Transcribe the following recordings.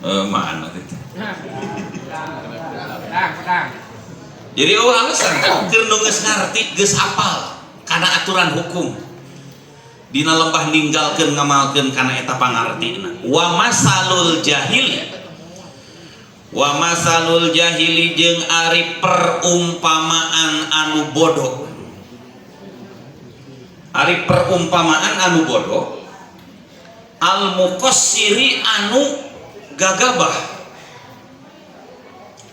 Mana teh? Pedang, pedang. Jadi euweuh alasan keur nu geus ngarti, geus apal kana aturan hukum. Dina lembah ninggalkeun ngamalkeun kana eta pangartina. Wa masalul jahili, wa masalul jahili jeung ari perumpamaan anu bodoh. Ari perumpamaan anu bodoh, al muqassiri anu gagabah,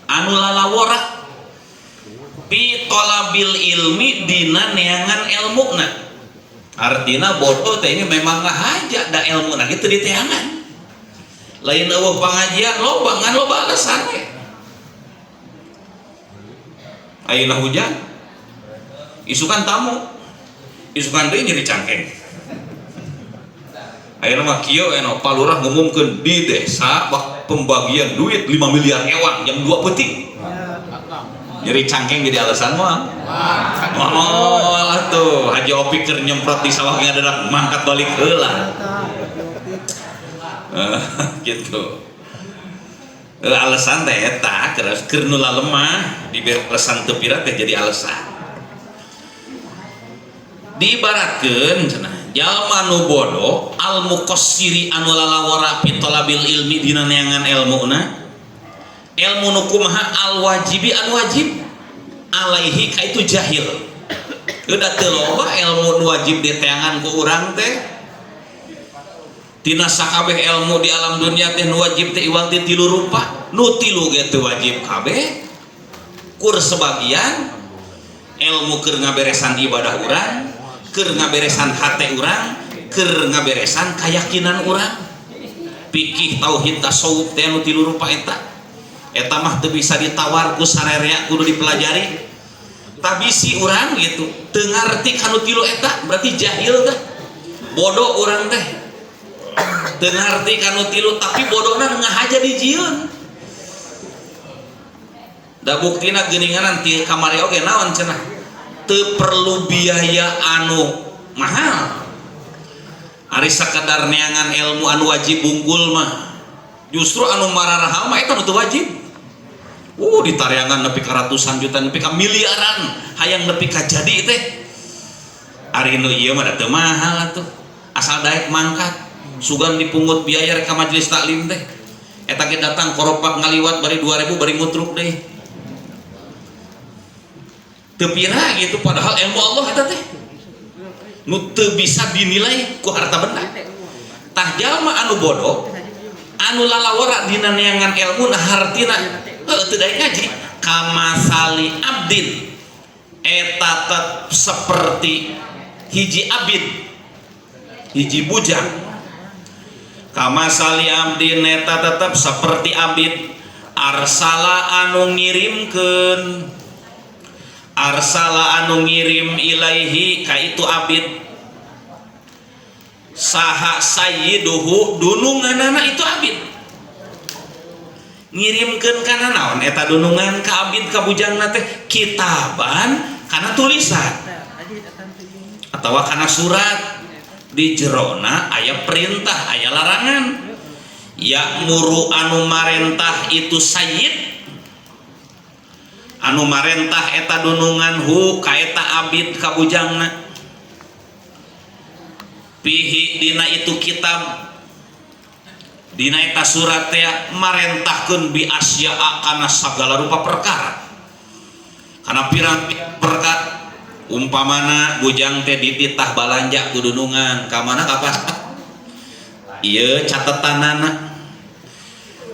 anu lalawora, fi tolabil ilmi dina neangan ilmuna. Artina bodoh teh ini memang ngahaja da ilmuna gitu diteangan. Lain euweuh pangajian, loba, ngan loba alasan we. Ayeuna hujan, isukan tamu, isukan deui nyeri cangkeng. Ayeuna mah kieu eno, Pak Lurah ngumumkeun di desa bak pembagian duit 5 miliar ewang jam 2 peuting. Nyeri cangkeng jadi alasan mah. Oh lah tuh, Haji Opik keur nyemprot di sawah ngadadak mangkat balik heula. Gitu. Alasan teh eta keur nu lemah diberi alasan teu pira teh jadi alasan. Diibaratkeun cenah jalma nu bodoh, al muqassiri anu lalawara, fi tolabil ilmi dina neangan ilmuna, ilmu nu kumaha, al wajibi anu wajib, alaihi ka itu jahil. Udah teu loba ilmu nu wajib diteangan ku urang teh. Tina sakabeh ilmu di alam dunia teh nu wajib teh iwal ti tilu rupa, nu tilu ge teu wajib kabeh, kur sebagian. Ilmu keur ngaberesan ibadah urang, keur ngaberesan hate urang, keur ngaberesan keyakinan urang, fikih, tauhid, tasawuf teh nu tilu rupa eta. Eta mah teu bisa ditawar ku sarerea, kudu dipelajari. Tapi si urang gitu teu ngarti kanu tilu eta, berarti jahil teh, bodoh urang teh teu ngarti kanu tilu. Tapi bodohna ngahaja dijieun. Da buktina geuninganan ti kamari oge naon cenah, teu perlu biaya anu mahal ari sakedar neangan ilmu anu wajib bungkul mah. Justru anu mararahal mah eta nu teu wajib, ditareangan nepi ka ratusan juta, nepi ka miliaran, hayang nepi ka jadi teh. Ari nu ieu mah da teu mahal atuh, asal daek mangkat. Sugan dipungut biaya rek ka majelis taklim teh, eta ge datang koropak ngaliwat bari 2000 bari ngutruk deui, teu pira gitu. Padahal ilmu Allah eta teh nu teu bisa dinilai ku harta benda. Tah, jalma anu bodoh anu lalawara dina neangan ilmu, nah hartina heuh teu daek ngaji, kamasali abdin eta tet seperti hiji abid, hiji bujang. Kamasali abdin eta tetep seperti abid, arsala anu ngirimkeun, arsala anu ngirim, ilaihi ka itu abid, saha sayyiduhu dununganana itu abid. Ngirimkeun kana naon eta dunungan ka abid, ka bujangna teh? Kitaban kana tulisan atau kana surat, di jerona aya perintah, aya larangan. Ya'muru anu marentah itu sayyid, anu marentah eta dunungan, hu ka eta abid, ka bujangna, fihi dina itu kitab, dina eta surat teh, marentahkeun bi asya'a kana sagala rupa perkara, kana pirang perkara. Umpamana bujang teh dititah balanja ku dunungan, ka mana, ka pasar, ieu catetanana.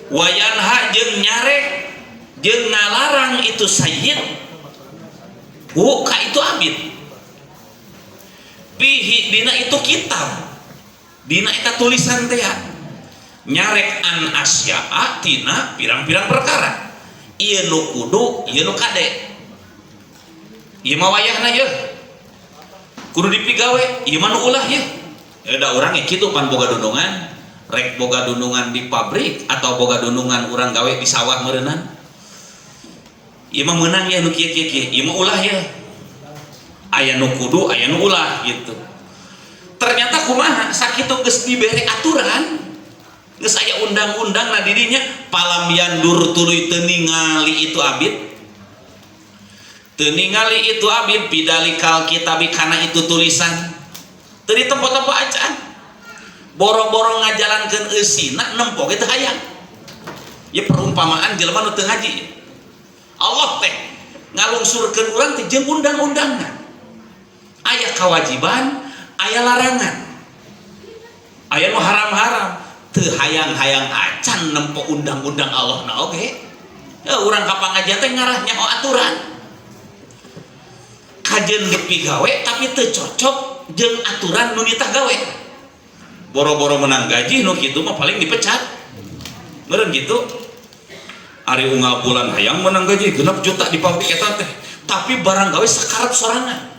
Wayanha jeung nyarek jeung ngalarang itu sayyid hu ka itu abid, fihi dina itu kitab, dina eta tulisan teh, nyarek an asya'a tina pirang-pirang perkara, ieu nu kudu, ieu nu kade, ieu mah wayahna yeuh kudu dipigawe, ieu mah nu ulah yeuh. Ya da urang ge kitu pan, boga dunungan, rek boga dunungan di pabrik atau boga dunungan urang gawe di sawah meureunan, ieu mah meunang ya nu kieu kieu kieu, ieu mah ulah ya. Aya nu kudu, aya nu ulah gitu. Ternyata kumaha, sakitu geus dibere aturan. Geus aya undang-undang na didinya falam yandur tuluy teu ningali itu abid. Teu ningali itu abid fidalikal kitabi kana itu tulisan. Teu ditempo-tempo acan. Boro-boro ngajalankeun eusina nempo ge teu hayang. Ya perumpamaan jelema nu teu ngaji. Allah teh ngalungsurkeun urang teh jeung undang-undangna. Aya kewajiban, aya larangan. Aya nu haram-haram, teu hayang-hayang acan nempo undang-undang Allah na oge. Ya urang ka pangajian teh ngarah nyaho aturan. Kajeun dipigawe tapi teu cocok jeung aturan nu nitah gawe. Boro-boro menang gaji nu kitu mah paling dipecat. Meureun kitu. Ari unggal bulan hayang menang gaji 6 juta di pabrik eta teh. Tapi barang gawe sakarep sorangan.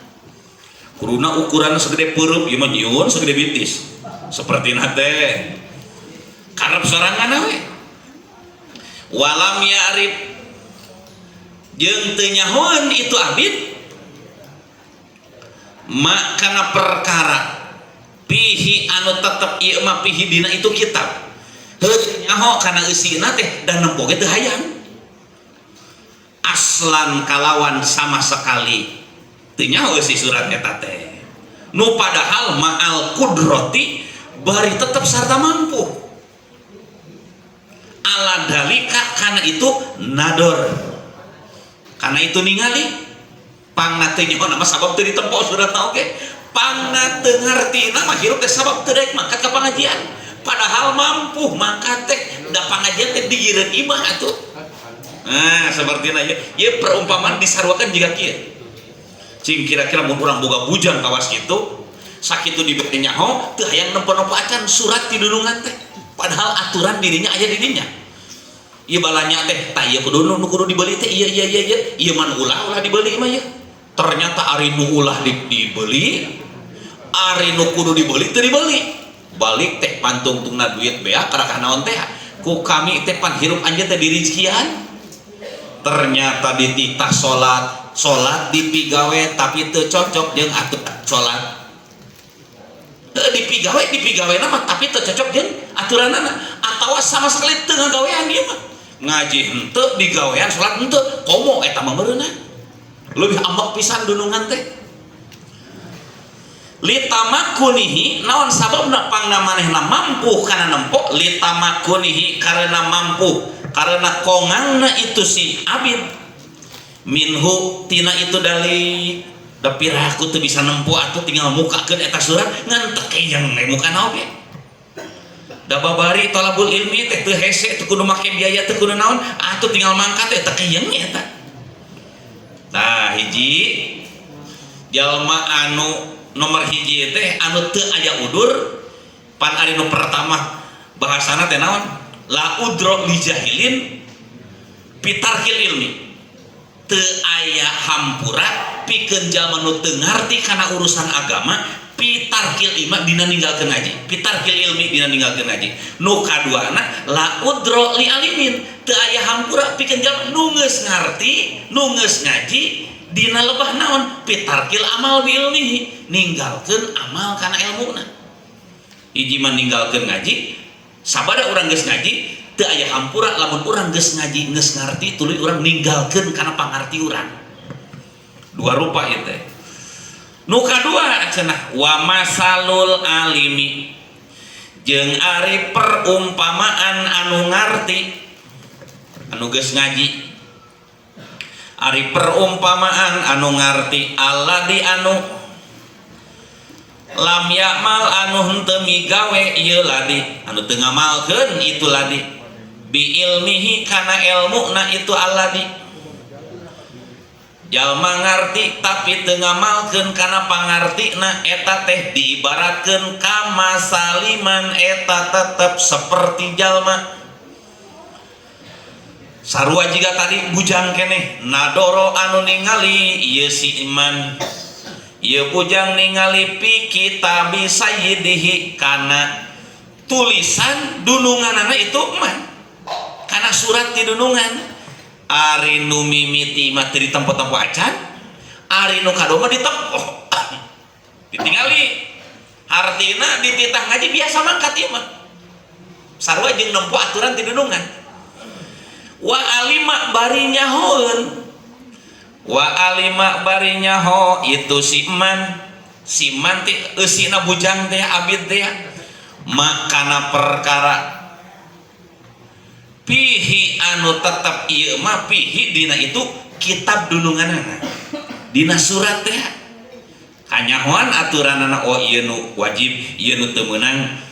Kuruna ukuran segede peureum ieu mah nyieun segede bitis. Sapertina teh. Karep sorangan we. Walam ya'rif jeung teu nyahoeun itu abid makana perkara pihi anu tetep ieu mah pihi dina itu kitab. Heuh nyaho kana eusina teh dan nempo ge teu hayang. Aslan kalawan sama sekali teu nyaho eusi surat eta teh. Nu padahal ma'al kudrati bari tetep sarta mampu. Ala dalika kana itu nador. Kana itu ningali pangna teu nyaho mah sabab teu ditempo suratna oge. Pangna teu ngartina mah hirup teh sabab teu daek mangkat ka pangajian. Padahal mampu mangkat teh da pangajian teh digireun imah atuh. Nah, sapertina ieu. Ieu perumpamaan disaruakeun jiga kieu. Cing kira-kira mun urang boga bujang kawas kitu, sakitu dibere nyaho teu hayang nempo-nempo acan surat ti dunungan teh. Padahal aturan dirinya aya di dinya. Ieu balanya teh tah ieu kudu nu kudu dibeli teh ieu ieu ieu ieu. Ieu mah ulah dibeli mah ieu. Ternyata ari nu ulah dibeli, ari nu kudu dibeli teu dibeli. Balik teh pantungtungna duit beak karakah naon teh. Ku kami teh pan hirup anjeun teh dirizkian. Ternyata dititah salat, salat dipigawe tapi teu cocok jeung aturan salat. Teu dipigawe, dipigawe mah tapi teu cocok jeung aturanana atawa sama sekali teu ngagawean ieu mah. Ngaji henteu digawean salat henteu, komo eta mah meureunna. Leuwih ambek pisan dunungan teh. Litamakunihi naon sababna pangna manehna mampu kana nempo litamakunihi karena mampu karena kongangna itu si abid minhu tina itu dali da piraku teu bisa nempo atuh tinggal mukakeun eta surat ngan teu keyeng we mukana oge. Da babari talabul ilmi teh teu hese teu kudu make biaya teu kudu naon atuh tinggal mangkat teh teu keyeng eta. Tah hiji jalma anu nomor hiji teh anu teu aya udur pan ari nu pertama bahasana teh naon la udro li jahilin pitarkil ilmi teu aya hampura pikeun jalma nu teu ngarti kana urusan agama pitarkil ilmi dina ninggalkeun ngaji pitarkil ilmi dina ninggalkeun ngaji nu kaduana la udro li alimin teu aya hampura pikeun jalma nu geus ngarti nu geus ngaji dina lebah naon pitarkil amal bi ilmihi ninggalkeun amal kana ilmuna hiji mah ninggalkeun ngaji sabada urang geus ngaji teu aya hampura lamun urang geus ngaji geus ngarti tuluy urang ninggalkeun kana pangarti urang dua rupa ieu teh nu kadua cenah wa masalul alimi jeung ari perumpamaan anu ngarti anu geus ngaji ari perumpamaan anu ngarti alladzi anu lam ya'mal anu henteu migawe ieu ladi anu teu ngamalkeun itu ladi bi ilmihi kana elmuna itu alladzi jalma ngarti tapi teu ngamalkeun kana pangartina eta teh diibaratkeun kama saliman eta tetep seperti jalma sarua jiga tadi bujang keneh nadoro anu ningali ieu si iman ieu bujang ningali fi kitabi sayyidihi kana tulisan dununganana itu man kana surat di dunungan ari nu mimiti mah teu ditempo-tempo acan ari nu kadua mah ditempo ditingali artina dititah ngaji biasa mangkat ieu mah Sarua jeung nempo aturan ti dunungan. Wa alima bari nyahoeun. Wa alima bari nyaho itu si man. Si man teh eusina bujang teh abid teh makana perkara pihi anu tetep ieu mah pihi dina itu kitab dununganana. Dina surat teh kanyahoan aturanana, oh ieu nu wajib, ieu nu teu meunang.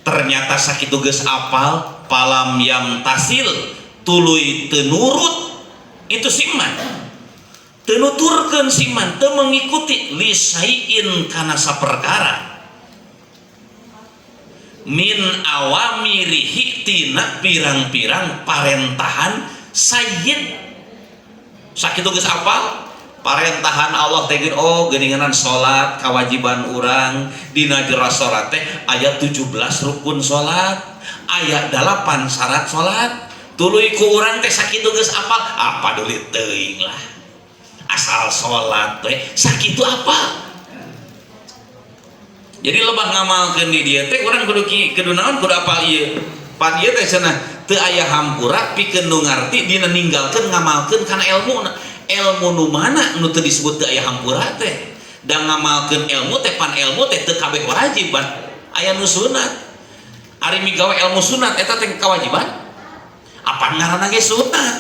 Ternyata sakitu geus apal, falam yamtasil tuluy teu nurut itu si man, teu nuturkeun si man, teu mengikuti lisaiin kana saperkara min awamirihi tina pirang-pirang parentahan sayyid. Sakitu geus apal parentahan Allah teh, oh geuninganan salat kewajiban urang, dina jero salat teh aya 17 rukun salat, aya 8 syarat salat. Tuluy ku urang teh sakitu geus apal, apa deui teuing lah asal salat teh, sakitu apal. Jadi lebah ngamalkeun di dieu teh urang kudu kudu naon, kudu apal ieu. Pan ieu teh cenah teu aya hampura pikeun nu ngarti dina ninggalkeun ngamalkeun kana ilmu. Ilmu nu mana nu teu disebut teu aya hampura teh? Da ngamalkeun ilmu teh pan ilmu teh teu kabeh wajib, pan aya nu sunat. Ari migawe ilmu sunat eta teh kewajiban? Apa ngaranna ge sunat?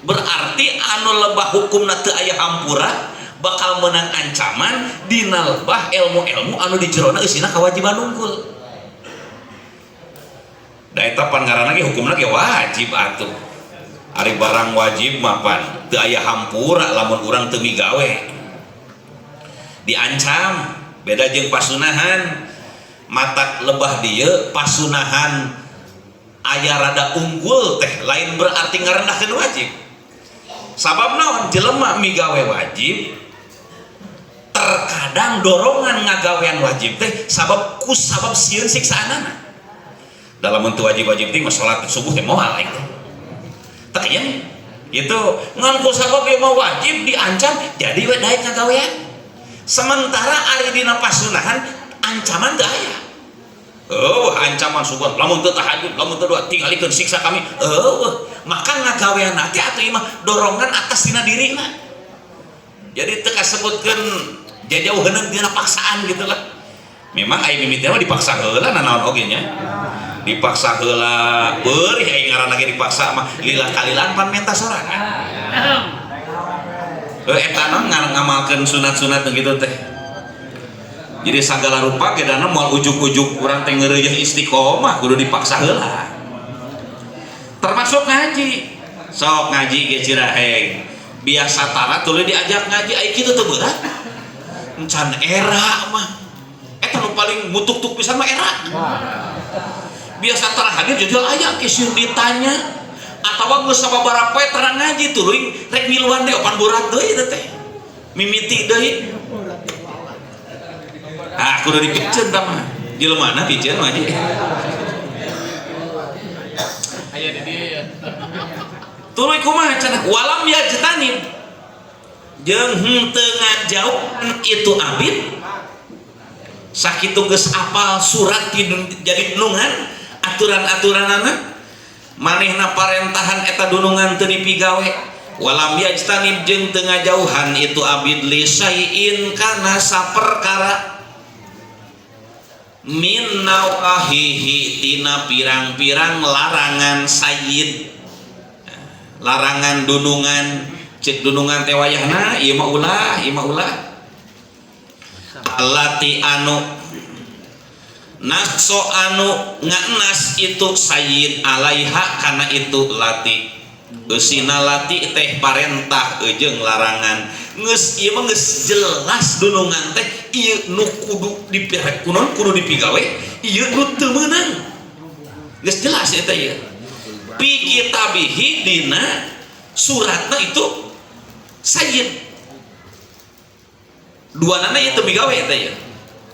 Berarti anu lebah hukumna teu aya hampura bakal menang ancaman dina lebah ilmu-ilmu anu di jerona eusina kewajiban unggul. Da eta pan ngaranna ge hukumna ge wajib atuh. Ari barang wajib mah pan teu aya hampura lamun urang teu migawe. Diancam, beda jeung pasunahan. Matak lebah dieu pasunahan aya rada unggul teh lain berarti ngarendahkeun wajib. Sabab naon, jelema migawe wajib terkadang dorongan ngagawean wajib teh sabab ku sabab sieun siksaanana. Dalam bentuk wajib-wajib teh mah salat subuh teh moal aing teh. Tah ieu itu ngan ku sabab ieu mah wajib diancam jadi we daek ngagawean. Sementara ari dina pasunahan ancaman teu aya. Oh, ancaman subuh lamun teu tahajud, lamun teu doa tingalikeun siksa kami. Oh, maka ngagawean teh atuh ieu mah dorongan atas dina dirina. Jadi teu kasebutkeun jajauheun dina paksaan gitu lah. Memang aya mimiti mah dipaksa heula nanaon oge nya. Dipaksa heula, beurih aing ngaranna ge dipaksa mah lila kalilan pan menta sorangan. Eta naon ngamalkeun sunat-sunat nu kitu teh. Jadi sagala rupa gedana moal ujug-ujug urang teh ngeureuyeuh istiqomah kudu dipaksa heula. Termasuk ngaji. Sok ngaji ge ciraheng. Biasa tara tuluy diajak ngaji ai kitu teu berat. Encan era mah. Eta nu paling mutuk-tuk pisan mah era. Biasa tara hadir jajal aya kisieun ditanya atawa geus sababaraha poe tara ngaji tuluy rek ngiluan deui opan berat deui eta teh. Mimiti deui. Ah, kudu dipiceun tah mah. Jelema na piceun mah haji. Aya di dieu ya. Tuluy kumaha cenah walam yajtanib jeung henteu ngajauh itu abid sakitu geus apal surat jadi dunungan aturan-aturanana manehna parentahan eta dunungan teu dipigawe walam yajtanib jeung teu ngajauhan itu abid li syai'in kana saperkara min nawahihi tina pirang-pirang larangan sayyid, larangan dunungan. Cek dunungan teh wayahna ieu mah ulah, ieu mah ulah, allati anu naso anu nganas itu sayyid alaiha kana itu lati, eusina lati teh parentah jeung larangan. Geus ieu mah geus jelas dunungan teh ieu nu kudu dipirek kunon kudu dipigawe, ieu nu teu meunang, geus jelas eta ieu fi kitabihi dina suratna itu sayyid. Dua nana ieu teu migawe eta ieu,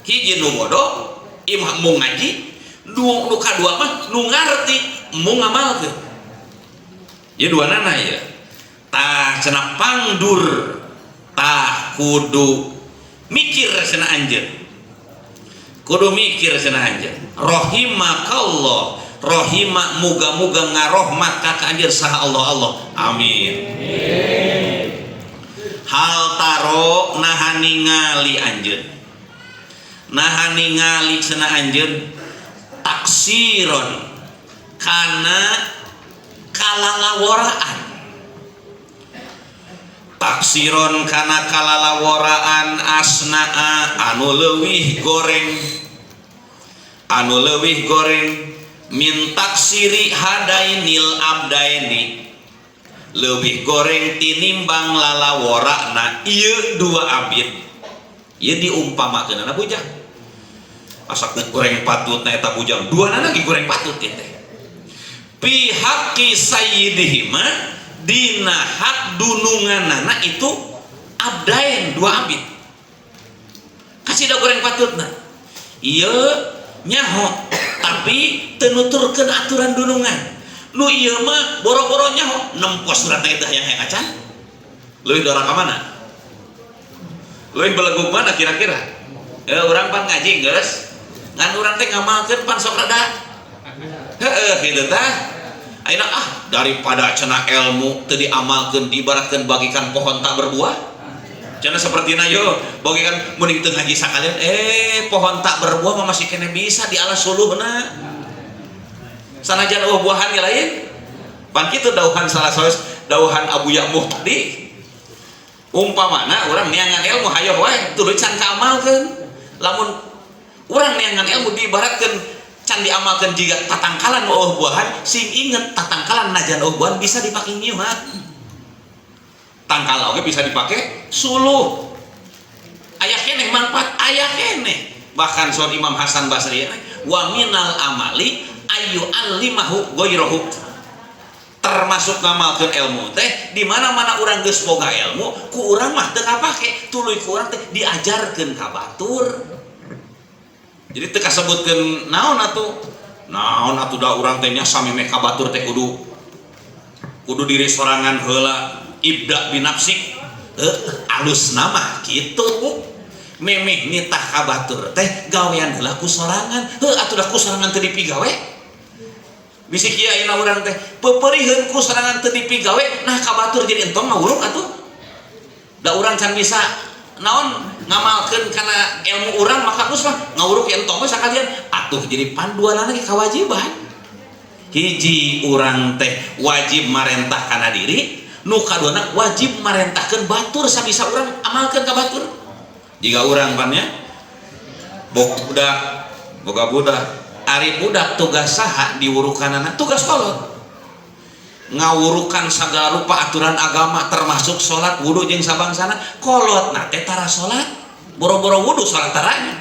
hiji nu bodoh ieu mah mau ngaji, nu kadua mah nu ngarti mau ngamalkeun. Ieu dua nana ieu tah cenah pangdur tah kudu mikir cenah anjeun, kudu mikir cenah anjeun rahimakallah. Rohima muga-muga ngarohmat ka anjeun saha Allah Allah. Amin. Hal taro naha ningali anjeun. Naha ningali cenah anjeun taksiron kana kalalaworaan. Taksiron kana kalalaworaan asnaa anu leuwih goreng. Anu leuwih goreng min taksiri hadainil abdaini. Leuwih goreng tinimbang lalaworana ieu dua abid. Ieu diumpamakeunana bujang. Asa goreng patutna eta bujang, duanana ge goreng patut ieu teh. Fi haqqi sayyidihima dina hak dununganana itu abdain dua abid. Kasih da goreng patutna. Ieu nyaho tapi teu nuturkeun aturan dunungan. Nu ieu mah boro-boro nyaho nempo suratna eta hayang-hayang acan. Leuwih doraka mana? Leuwih belegug mana kira-kira? Urang pan ngaji geus. Ngan urang teh ngamalkeun pan sok rada. Heeh kitu tah. Ayeuna ah daripada cenah ilmu teu diamalkeun diibaratkeun bagikan pohon tak berbuah. Cenah sapertina yo bagikan mending teu ngaji sakalian pohon tak berbuah mah masih keneh bisa dialas suluhna. Sanajan eueuh buahan ge lain. Pan kitu dauhan salah saos dauhan Abu Ya'muh tadi. Umpamana urang neangan ilmu hayoh wae tuluy can kaamalkeun. Lamun urang neangan ilmu diibaratkeun can diamalkeun jiga tatangkalan eueuh buahan, sing inget tatangkalan najan eueuh buahan bisa dipake nyiuhan. Tangkal oge bisa dipake suluh. Aya keneh manfaat, aya keneh. Bahkan saur Imam Hasan Basri wa minal amali ayu allimahu ghairahu. Termasuk ngamalkeun ilmu teh di mana-mana urang geus boga ilmu ku urang mah teu kapake, tuluy ku urang teh diajarkeun ka batur. Jadi teu kasebutkeun naon atuh? Naon atuh da urang teh nya samemeh ka batur teh kudu diri sorangan heula ibda binafsik. Alus nama kitu Bu. Memeh nitah ka batur teh gawean heula ku sorangan. Heuh atuh da ku sorangan teu dipigawe. Bisi kieu ayeuna urang teh peupeuriheun ku sorangan teu dipigawe nah ka batur jadi entong ngawuruk atuh. Da urang can bisa naon ngamalkeun kana ilmu urang maka geus lah ngawuruk entong we sakalian atuh jadi panduanana ge kawajiban. Hiji urang teh wajib marentah kana diri, nu kaduana wajib marentahkeun batur sabisa urang amalkeun ka batur. Jika urang pan nya budak boga budak ari budak tugas saha diwurukanana tugas kolot ngawurukan sagala rupa aturan agama termasuk salat wudu jeung sabangsana kolot na teh tara salat boro-boro wudu salat taranya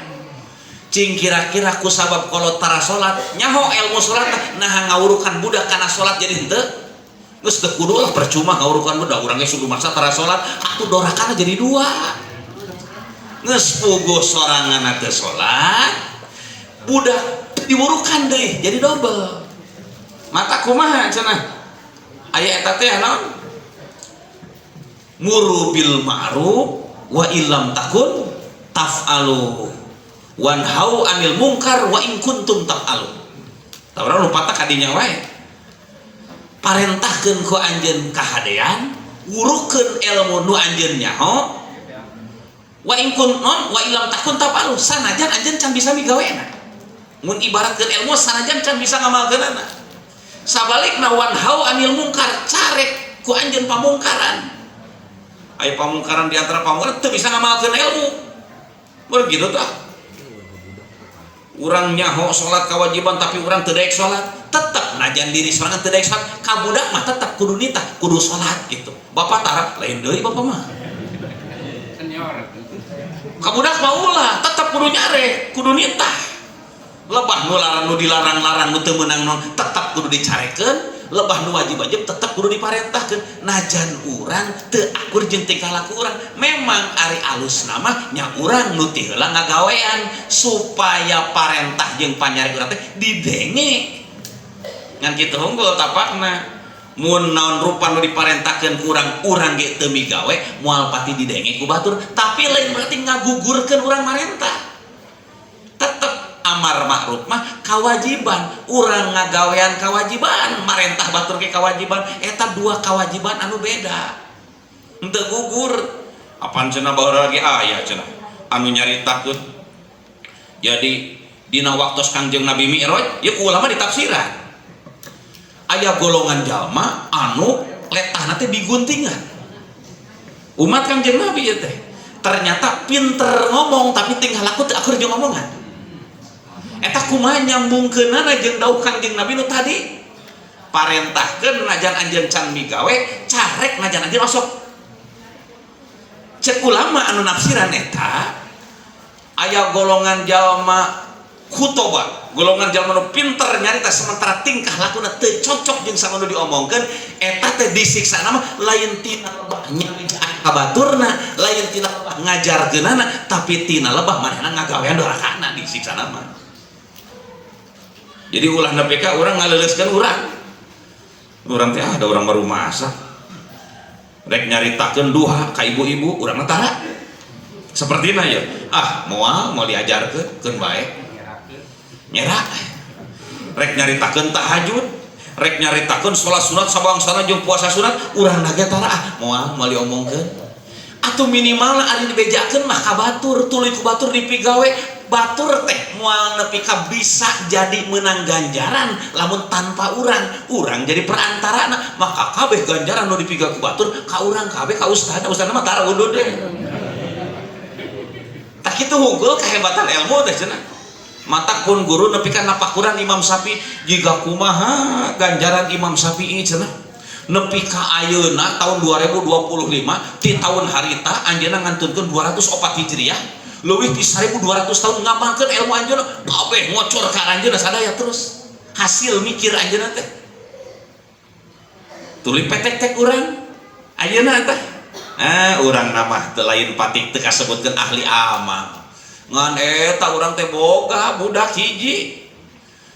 cing kira-kira ku sabab kolot tara salat nyaho ilmu salat nah ngawurukan budak kana salat jadi henteu geus teu kudu lah percuma ngawurukan budak urang ge sudu maksa tara salat atuh dorakana jadi dua geus puguh sorangan teu salat budak diwurukan deui jadi double mata kumaha cenah aya eta teh naon muru bil ma'ruf wa illam takun taf'alu wanhau anil mungkar wa in kuntum taf'alu. Tah urang lupata kadinya wae parentahkeun ku anjeun kahadean wurukeun ilmu nu anjeun nyaho wa in kun non wa illam takun taf'alu sanajan anjeun can bisa migawena mun ibaratkeun ilmu sanajan can bisa ngamalkeunana sabalikna wanhau anil mungkar carek ku anjeun pamungkaran aya pamungkaran di antara pamungkaran teu bisa ngamalkeun ilmu begitu tah urang nyaho salat kewajiban tapi urang teu daek salat tetep najan diri sorangan teu daek salat ka budak mah tetep kudu nitah kudu salat gitu bapak tara lain deui bapak mah Senior ka budak mah ulah tetep kudu nyare kudu nitah lebah nu larang nu dilarang-larang nu teu meunang non tetep kudu dicarekeun lebah nu wajib-wajib tetep kudu diparentahkeun najan urang teu akur jeung tingkah laku urang memang ari alus nama nya urang nu ti heula ngagawean supaya parentah jeung panyarek urang teh didenge ngan kitu unggul tapakna mun naon rupa nu diparentahkeun ku urang urang ge teu migawe moal pati didenge ku batur tapi lain berarti ngagugurkeun urang marentah tetep amar ma'ruf ma'ruf mah kawajiban, urang ngagawean kawajiban, marentah batur ge kawajiban, eta dua kawajiban anu beda. Henteu gugur. Apan cenah baheula lagi aya cenah anu nyaritakeun. Jadi dina waktos Kangjeng Nabi Mi'raj, ieu ku ulama ditafsiran. Aya golongan jalma anu letahna teh diguntingan. Umat Kangjeng Nabi ieu teh. Ternyata pinter ngomong tapi tingkah laku teu akur jeung omongan. Eta kumaha nyambungkeunana jeung dawuh Kangjeng Nabi nu tadi? Parentahkeun najan anjeun can migawe, carek najan anjeun osok. Cek ulama anu nafsiran eta aya golongan jalma khutoba, golongan jalma nu pinter nyarita sementara tingkah lakuna teu cocok jeung sama nu diomongkeun, eta teh disiksa mah lain tina lebah nyarita ka baturna, lain tina lebah ngajarkeunana, tapi tina lebah manehna ngagawean dorakana disiksa mah. Jadi ulah nepi ka urang ngaleuleuskeun urang. Urang teh ada urang baru masak. Rek nyaritakeun duha ka ibu-ibu urang tara. Sapertina ya. Ah, moal mau diajarkeun keun bae. Nyera. Rek nyaritakeun tahajud, rek nyaritakeun salat sunat sabangsana jeung puasa sunat, urang ge tara ah moal moal diomongkeun. Atuh minimal ari dibejakeun mah ka batur, tuluy ku batur dipigawe, batur teh moal nepi ka bisa jadi menang ganjaran lamun tanpa urang, urang jadi perantarana, maka kabeh ganjaran nu dipigawe ku batur ka urang kabeh ka ustad, ustadna mah tara udud deh. Tak kitu hungkul kehebatan ilmu teh cenah. Matak pun guru nepi ka napakuran Imam Syafi'i jiga kumaha ganjaran Imam Syafi'i cenah. Nepi ka ayeuna tahun 2025 ti tahun harita anjeunna ngantunkeun 204 Hijriah leuwih ti 1200 tahun ngamalkeun ilmu anjeunna kabeh ngocor ka anjeunna sadaya terus hasil mikir anjeunna teh tuluy petek-tek urang ayeuna teh ah urang nama teu lain patik teu kasebutkeun ahli amal ngan eta urang teh boga budak hiji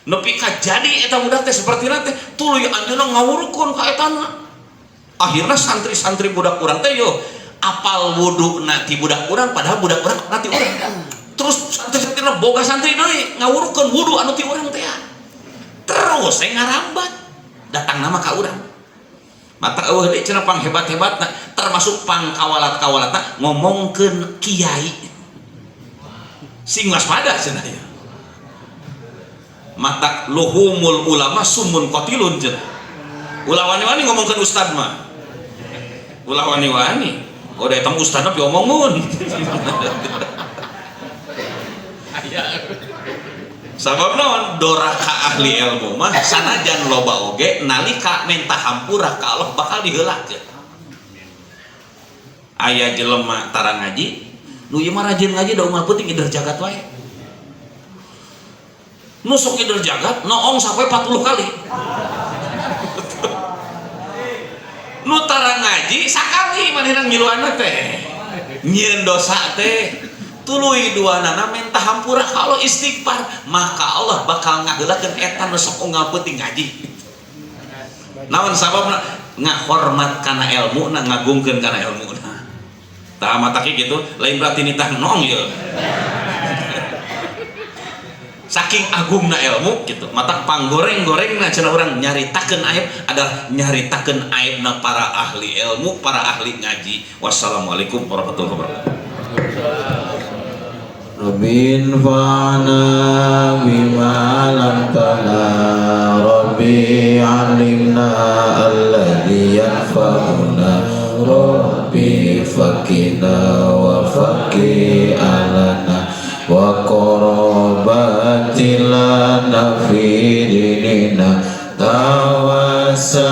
nepi ka jadi eta budak teh sapertina teh tuluy anjeunna ngawurukeun ka etana akhirna santri-santri budak urang teh yo apal wuduna ti budak urang padahal budak urang ti urang terus santri-santrina boga santri deui ngawurukeun wudu anu ti urang teh terus saya ngarambat datang nama ka urang mata eueuh deui cenah panghebat-hebatna termasuk pangkawalat-kawalatna ngomongkeun kiai sing waspada cenah ya mata luhumul ulama sumun qatilun cenah ulah wani-wani ngomongkeun ustad mah ulah wani-wani oh da eta ustadna piomongun sabab naon doraka ahli ilmu mah sanajan loba oge nalika menta hampura ka Allah bakal diheulakeun aya jelema tara ngaji nu ieu mah rajin ngaji da unggal peuting ider jagat wae nu sok ider jagat noong sampai 40 kali nu tara ngaji sakali manehna ngiluanna teh nyieun dosa teh tuluy duanana menta hampura ka Allah istighfar maka Allah bakal ngaheulakeun eta nu sok unggal peuting ngaji naon sababna ngahormat kana elmuna ngagungkeun kana elmuna tah matake kitu lain berarti nitah noong ieu saking agungna ilmu gitu matak panggoreng-gorengna cenah urang nyaritakeun aib adalah nyaritakeun aibna para ahli ilmu para ahli ngaji. Wassalamualaikum warahmatullahi wabarakatuh. Rabbin fa'na bima lam tana Rabbi 'allimna alladhi yanfa'una Rabbi fakina wa faqi alana wa qarabati lana fi dinina tawassalna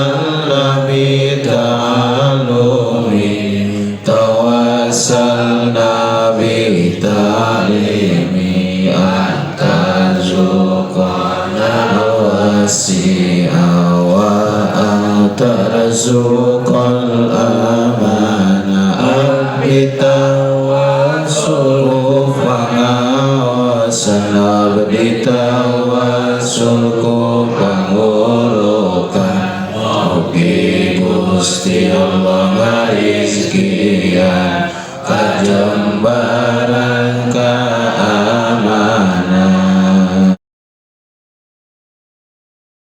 bi ta'alumi tawassalna bi ta'limi anta zuqana wasi'a wa anta razuqal amana bitawassul pengawasan abdi tawassul ku pangurukan mugi Gusti Allah ngarizkian kajembaran.